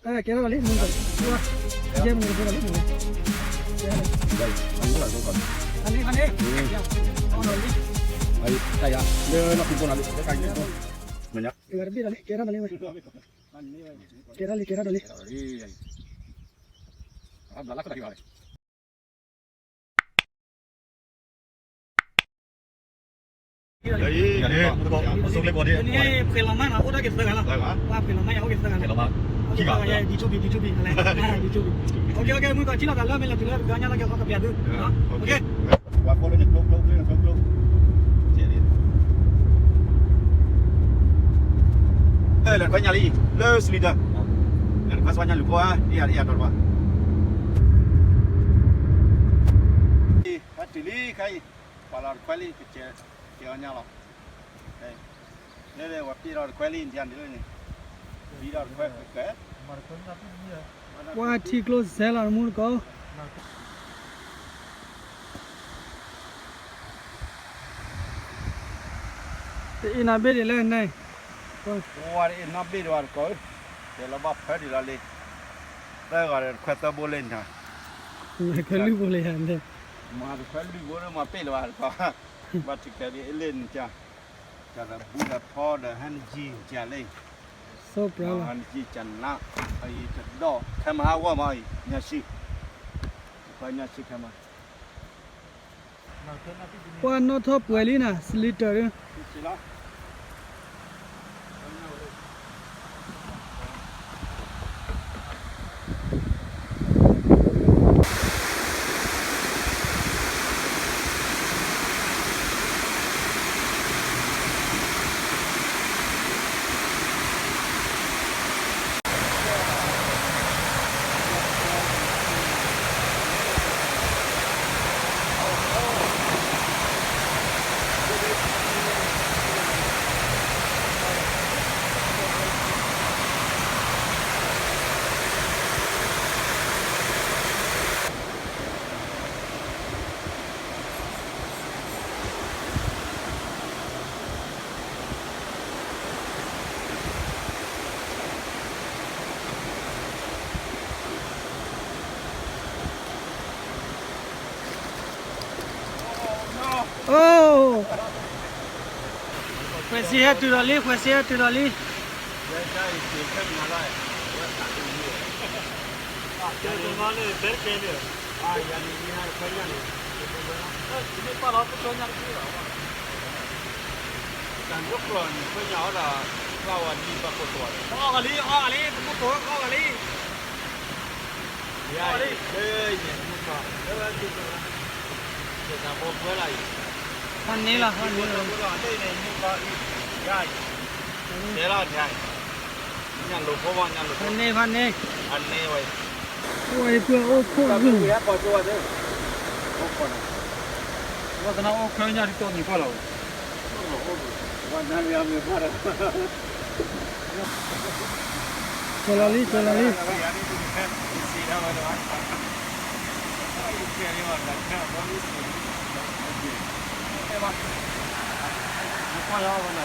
ကဲထီၣ်လံ, ယဲမနုၤကဲထီၣ်လံ, အန့ၣ်, အန့ၣ်, တဘ့ၣ်ဒီးလံ, ကဲထီၣ်လံ, ကဲထီၣ်လံ, ကဲထီၣ်လံ, ကဲထီၣ်လံ. ဖှဲလီၤမးနီၤ, အိၣ်ဒၣ်က့ၤသၢဂၤလီၤ, ဖှဲလီၤမးယၤ အိၣ်က့ၤသၢဂၤလီၤ, ဒ်ဆိဘံၣ်, ဒ်ဆိဘံၣ်, မုၢ်ကီၤထံလီၤသးလၢမ့ၢ်လဲၤတုၤလၢကညါလီၤက့ၤခီကပျးဒု, လဲၤတခွဲညါလံ, လၢစလံတၢ်, လဲၤတခွဲညါလံဖိဧါ, အ့ၣ်ယၤ အ့ၣ်ယၤ တီၤတဘၣ်, ဟဲတုၤလံခဲအံၤ, ပှၤလီၤတခွဲလံ, ကဲအီၤညါလီၤ, လၢဝဲပ့ၢ်လီၤတခွဲလံ, ဒ်န့ၣ်, ဘံလီၤတခွဲ, ပှၤထံကျိစဲလီၤတမူတကိး တအ့ၣ်နီၣ်ဘ့ၣ်ဒံးလၢန့ၣ်, ပှၤတအ့ၣ်နီၣ်ဘ့ၣ်ဒံးဝဲတကိး, တဲလီၤဘၣ်ဖၢဒံးလီၤလံ, သၢဂၤဒီးတခွဲသၢဘိလၢန့ၣ်, ခွဲလွံၢ်ဘိလၢန့ၣ်, မၤတခွဲလွံၢ်ဘိလၢမၤပ့ၢ်လၢၤဘၣ်တကိး, ဘၣ်ထုးခဲဒ်အ့ၣ်လၢန့ၣ်, ကဒီးဘူးဒီးဖီဒီးဟဲနကံကလၢ, မၤဟဲနကံကနး, အံၤကဒီး ခဲမဟါဂီၢ်မးအံၤ ညၣ်ဆံ, ညၣ်ဆံခဲမး ပှၤနီၣ်ထီၣ်ပှဲၤလံနၤ စလံတၢၢ်ဒု, အိ, ခွဲးစ့ဟဲတုၤလီၤလံ, ခွဲးစ့ဟဲတုၤလီၤလံ. ဖးန့ၢ်လီၤ, ဖးန့ၢ်လီၤ. ဖးန့ၢ်, ဖးန့ၢ်. ဝဲအံၤပှၤအိၣ်ခိၣ်ဂုၢ်, ဝဲသနာ်အိၣ်ခဲညၣ်ဒ်တီနံၤပှၢ်လီၤ. ကၠီၤလီၤလံ, ကၠီၤလီၤလံ. ကဲထီၣ်လံလၢအံၤန့ၣ်, မ့ၢ်ပှၤ, မ့ၢ်ဘ့ၣ်လံ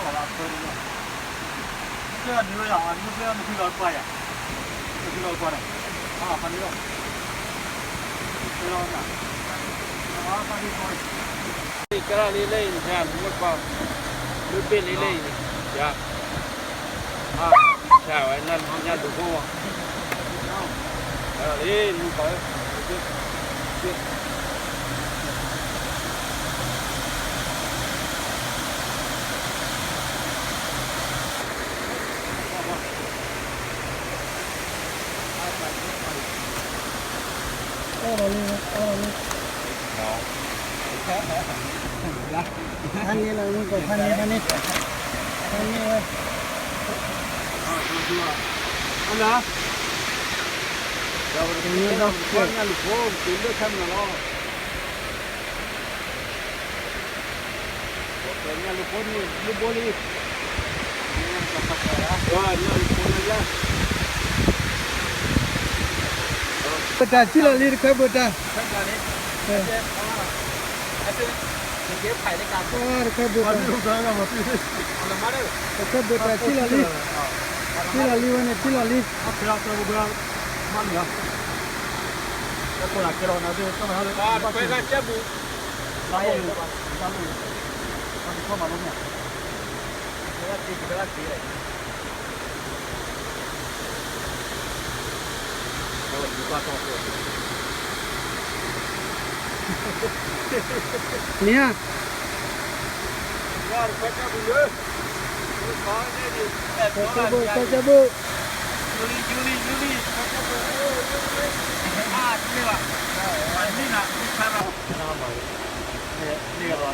လၢအံၤန့ၣ်, ယၤ, ဟးဝဲညၣ်ဒူဖိမး, လံမ့ၢ်ပှၤဧၢ. အီၣ်လီၤလံ, အီၣ်လီၤလံ. ဖးန့ၢ်လီၤ, မုၢ်ကီၤ, ဖးန့ၢ်, ဖးန့ၢ်, ဖးန့ၢ်ဝဲ. အလၢ, တမ့ၢ်ဘၣ်, ညၣ်လူၤဖိ, တလၢခဲမနၤလီၤ. ညၣ်လူၤဖိန့ၣ် ဘိလံ, ညၣ်လူၤဖိ, ဘိတၢ်ထံၣ်လီၤလံ, တခွဲဘိတၢ်, တခွဲဘိတၢ်, တခွဲဘိတၢ်ထံၣ်လီၤလံ. ထံၣ်လီၤလံဝဲန့ၣ် ထံၣ်လီၤလံ. နံၤဧါ, ခွဲကၠၢဘိၣ် ခွဲကၠၢဘိၣ်. ထွံၣ်ဒုးဖးန့ၢ်လီၤ, ထွ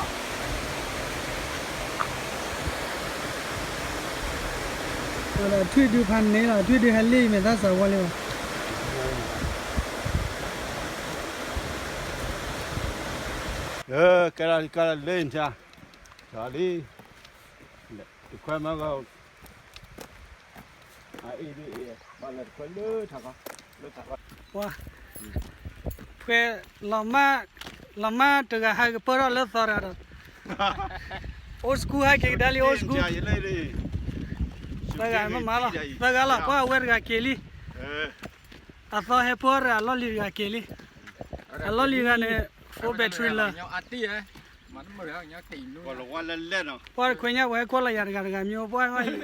ံၣ်ဒုးဟဲလံ မဲာ်သၣ်စးဝါလံဘၣ်. ကဲလီၤလံ ကဲလီၤလံ လံ, တခွဲမၤဂီၤ, အအံၤဒ်အံၤ ဘၣ်လၢတခွဲလၢထးခီ, လၢထးခီ, ပှၤ, ဖဲ, လီၤမၢ်တဂၤဟဲကပၢၢ်ထီၣ်လၢသီတဂၤဒီး, old school ဟဲက့ၤကဒါလံ old school, သၢဂၤမၤမၤလီၤ, သၢဂၤလီၤ ပှၤအဝဲတဂၤက့ၤလံ, အသီဟဲပၢၢ်ထီၣ်အလီၢ်လံၤတဂၤက့ၤလံ, အလီၢ်လံၤတဂၤန့ၣ် full battery လၢ ပှၤတခွဲညါပှၤဟဲကွၢ်လီၤယၤတဂၤတဂၤမ့ၢ် ပှၤ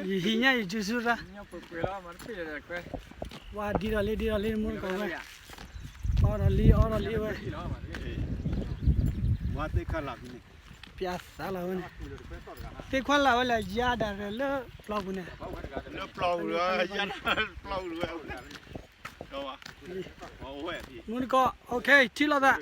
ယဟံးညါယစုဆူသး, ပှၤဒ်ဒီးလံဒ်ဒီးလံမူတကိးဝဲ, အီၣ်ဒီးလံအီၣ်ဒီးလံဝဲ, ပျဲသးလီၤဝဲန့ၣ်, သ့ခွါလၢ်ဝဲလၢယၤဒၣ်ရဲၣ်လၢပျီပူၤန့ၣ်, လၢပျီပူၤ, မူတကိး, okay ထံၣ်လိာ်သး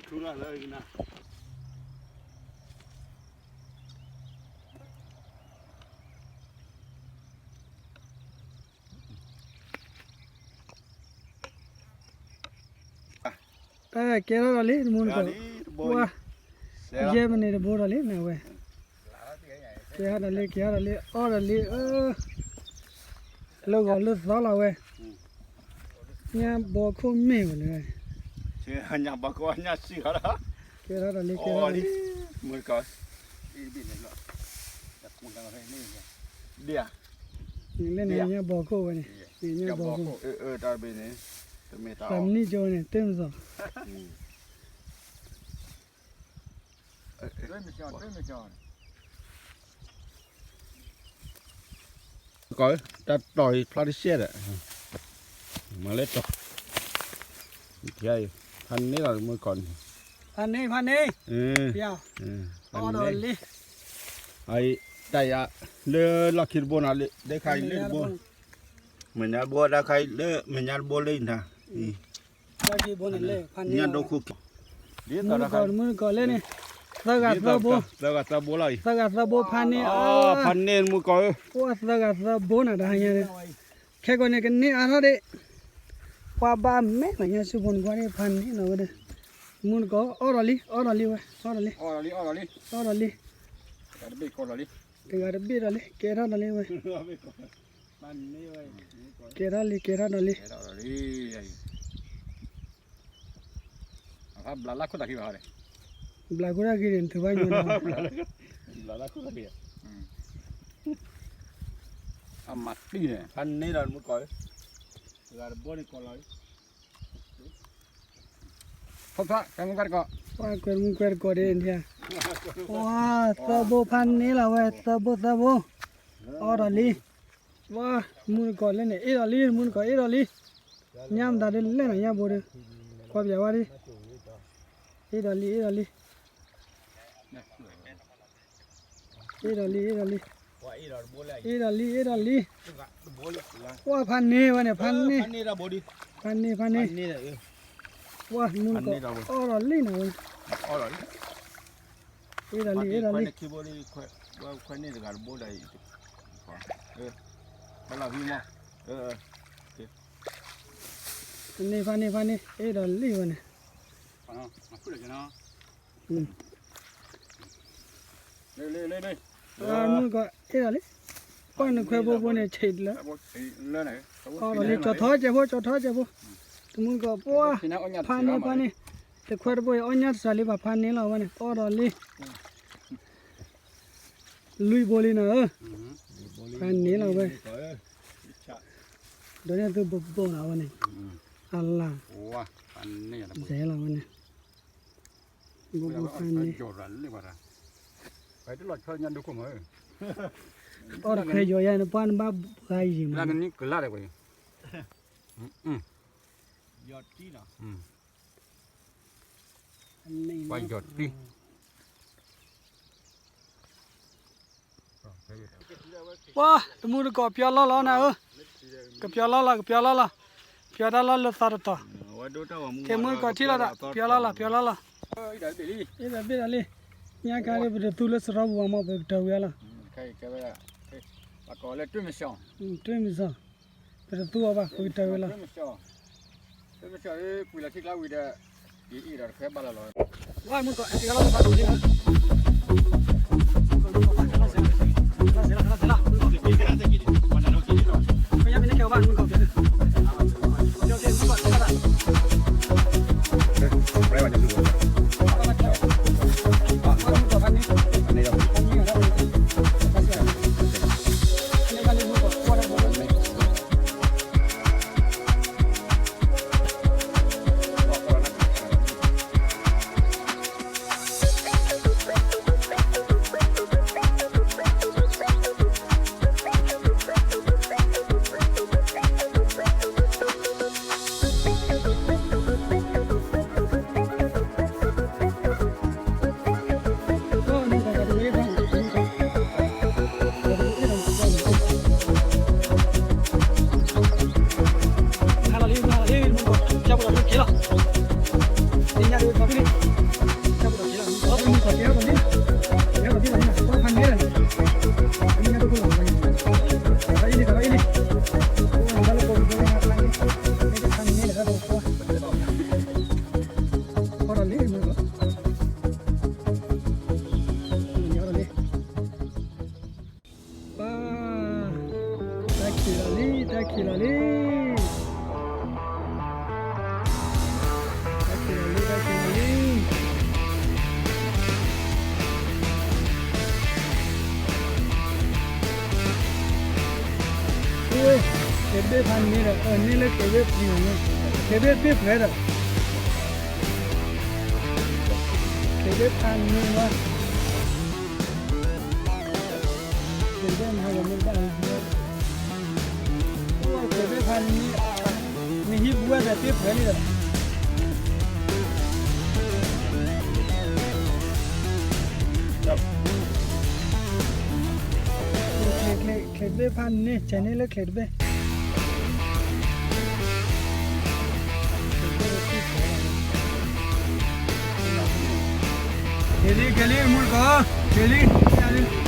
ကဲထီၣ်ဒီးလံ တမူတကိး, ပှၤ, ယဲၢ်မံးနံးတဘိဒီးလံ နဝဲ, ကဲထီၣ်ဒီးလံ ကဲထီၣ်ဒီးလံ အီၣ်ဒီးလံ, လၢဂီၤလၢသီလီၤဝဲ, ညၣ်ဘီခိၣ်မ့ၢ်ဝဲလၢ, ညၣ်ဘီခိၣ်ညၣ်စံၣ်လီၤ, ကဲထီၣ်ဒီးလံ ကဲထီၣ်ဒီးလံ, မူတကိး, လၢန့ၣ်ညၣ်ဘီခိၣ်ဝဲန့ၣ်, ညၣ်ဘီခိၣ်, သးမံကၠိန့ၣ် တမ့ၢ်သီ ကီး, တၢ်တီၢ်အံၤဖျါတရှဲဒီး, မၤလၢတီၢ်, ဖးန့ၢ်လီၤမူတကိးန့ၣ်, ဖးန့ၢ် ဖးန့ၢ်, အီၣ်ဒီးလံ, တၢ်ယၤ, လၢလီၢ်ခံတဘိနီၤ ဒ်ခါအံၤလၢတဘိ, မဲာ်ညါတဘိ ဒ်ခါအံၤလၢ မဲာ်ညါတဘိလၢအံၤနၤ, ညၣ်ဒိခိၣ်, မူတကိး မူတကိးလၢန့ၣ်, သၢဂၤသၢဘိ, သၢဂၤသၢဘိလီၤအံၤ, သၢဂၤသၢဘိဖးန့ၢ်, ဖးန့ၢ်မူတကိးဧၢ, ပှၤသၢဂၤသၢဘိနၤတဟါညါ, ခဲကိာ်န့ၣ်ကန့ၢ်အါထီၣ်ဒ့ၣ်, ပှၤဘၣ်မဲာ်လီၤညါဆူဖိနကွၢ်ဒ့ၣ် ဖးန့ၢ်လီၤဝဲဒီး, မူတကိး အီၣ်ဒီးလံ အီၣ်ဒီးလံဝဲ အီၣ်ဒီးလံ, အီၣ်ဒီးလံ, တဂၤတဘ့ၣ်ဒီးလံ ကဲထီၣ်ဒီးလံဝဲ, ကဲထီၣ်လံ ကဲထီၣ်ဒီးလံ, ဘျးလၢခိၣ်တၢ်ခံန့ၣ်, ဖးန့ၢ်ဒီးမူတကိး, တဂၤတဘိန့ၣ်ကိးလီၤ, ပှၤကွဲးမူကွဲးတကိးဒ်န့ၣ်, ပှၤသၢဘိဖးန့ၢ်လီၤဝဲ သၢဘိသၢဘိ, အီၣ်ဒီးလံ, ပှၤမူတကိးလၢန့ၣ် အ့ၣ်ဒီးလံ မူတကိးအ့ၣ်ဒီးလံ, ညၣ်မတၤဒ်လဲၣ်နီၤ ညၣ်ဘိဒုး, ကွၢ်ပျးဝဲဒ်, အ့ၣ်ဒီးလံ အ့ၣ်ဒီးလံ အ့ၣ်ဒီးလံ အ့ၣ်ဒီးလံ, အ့ၣ်ဒီးလံ အ့ၣ်ဒီးလံ, ပှၤဖးန့ၢ်ဝဲန့ၣ် ဖးန့ၢ်, ဖးန့ၢ် ဖးန့ၢ်, ပှၤမူတကိး အီၣ်ဒီးလံနီၤဝဲ, အ့ၣ်ဒီးလံ အ့ၣ်ဒီးလံ, ဖးန့ၢ် ဖးန့ၢ် ဖးန့ၢ် အ့ၣ်ဒီးလံဝဲန့ၣ် မူတကိး အ့ၣ်ဒီးလံ, ပှၤနခွဲးဘိဘိန့ၣ် ဆံးလၢ, အီၣ်ဒီးလံ ကၠီထီၣ်ကဲးဖိ ကၠီထီၣ်ကဲးဖိ, တမူတကိး ပှၤ, ဖးန့ၢ် ဖးန့ၢ်, က ခွဲးတဘိအံၤ အီၣ်ညၣ်တစှၤလံ ဘၣ်ဖးန့ၢ်လီၤဝဲန့ၣ် အီၣ်ဒီးလံ လွံၢ်ဘိလံနီၤဧၢ, ဖးန့ၢ်လီၤဝဲ, ဒီးန့ၣ်သုဘိဘိလီၤဝဲန့ၣ်, အလၢ်, စဲလီၤဝဲန့ၣ်, ဘိဘိဖးန့ၢ်, အီၣ်တခွဲးယီၤယါန့ၣ် ပှၢ်နဘၣ်ပှၤယံၤမး, ပှၢ်ယီၤတံၢ် ပှၤတမူတကိးပျီလီၢ်လီၤနၤဧၢ, ကပျီလီၢ်လီၤ ကပျီလီၢ်လီၤ, ပျီတၢ်လီၢ်လၢသီတတီၤ, ကဲမူတကိးထံၣ်လီၤတၢ် ပျီလီၢ်လီၤ ပျီလီၢ်လီၤ, အ့ၣ်ဒီးဘ့ၣ်ဒီးလံ, ညါခါလၢပတသူလၢစရီပူၤအမး ပကတၢၢ်ဝံၤအလီၤ, တွံၢ်မစီၣ်, ပတသူအီၤဘၣ် ပကတၢၢ်ဝံၤလီၤ. ပၢ်, တၢ်ခံးလီၤလံ တၢ်ခံးလီၤလံ, တၢ်ခံးလီၤလံ တၢ်ခံးလီၤလံ. ချ့းဘ့ၣ်ဖးန့ၢ်ဒီး အန့ၢ်လၢချ့းဘ့ၣ်ဖးန့ၢ်, ချ့းဘ့ၣ်ပ့ၢ်ဖျဲးဒီး ချ့းဘ့ၣ်ဖးန့ၢ်ဝဲ, ချ့းဘ့ၣ်ဖးန့ၢ်, ချ့းဘ့ၣ်ဖးန့ၢ်, နဟံၣ်ပူၤဝဲဒီးပ့ၢ်ဖျဲးလံဒီး ချ့းဘ့ၣ်ဖးန့ၢ် ဆဲးန့ၢ်လၢချ့းတဘ့ၣ်, က့ၤလံ က့ၤလံ မူတကိး, က့ၤလံ, က့ၤလံ.